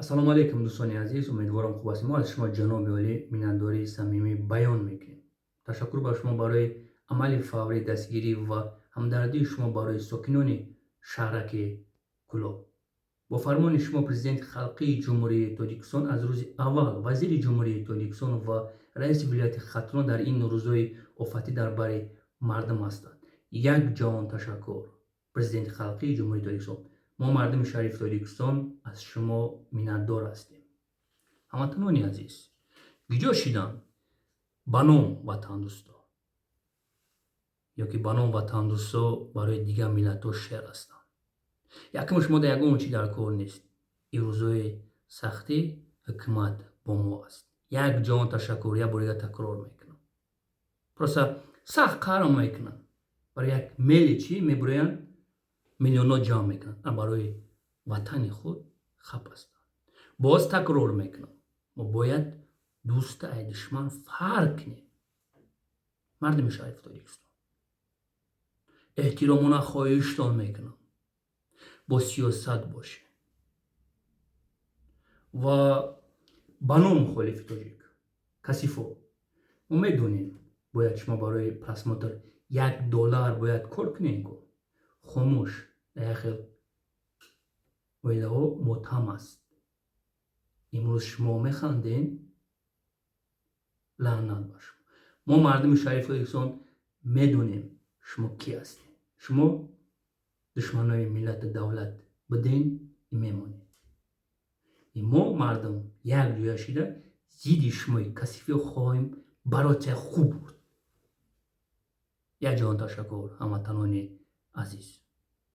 Ассалому алайкум, дӯстони азиз, умедворам, хуб ҳастед. Мо аз шумо, ҷаноби олӣ, миннатдории самимӣ баён мекунем. Ташаккур ба шумо барои амали фаврии дастгирӣ ва ҳамдардии шумо барои сокинони шаҳраки Кӯлоб. Бо фармони шумо, Президенти Халқии Ҷумҳурии Тоҷикистон, аз рӯзи аввал вазири Ҷумҳурии Тоҷикистон ва раиси вилояти Хатлон дар ин рӯзҳои офатӣ дар бари мардум ҳастанд. Як ҷаҳон ташаккур, Президенти Халқии Ҷумҳурии Тоҷикистон. Мо, мардуми шарифи Тоҷикистон, аз шумо миннатдор ҳастем. Ҳамватанони азиз, киҷо шидан ба ном ватандӯсто ё ки ба ном ватандӯсто барои дигар миллатҳо шер ҳастанд? Якум, шумо дар ягон чӣ дар кор нест. Ин рӯзҳои сахтӣ ҳукумат бо мо аст. Як ҷаҳон ташаккур, як бори дигар такрор мекунам. Просто сахт қарм мекунанд. Барои як мели чӣ мебуроянд, миллионҳо ҷамъ мекунанд, а барои ватани худ хап ҳастанд. Боз такрор мекунам, мо бояд дӯста ай душман фарқ кунем. Мардуми шарифи Тоҷикистон, эҳтиромона хоҳиштон мекунам, бо сиёсат бошед ва ба ном мухолифи тоҷик касифо. Мо медонем, бояд шумо барои просмотр 1 доллар бояд кор кунем ку. Хомӯш, дар як хел оилаҳо мотам аст. Имрӯз шумо механден, лаънат ба шумо. Мо, мардуми шарифи Тоҷикистон, медонем, шумо кӣ ҳастед. Шумо душманои миллату давлат буден, мемонед. Мо, мардум, як ҷоя шида зидди шумои касифиё хоҳем барои хуб буд. Як ҷаҳон ташаккур, ҳамватанони азиз.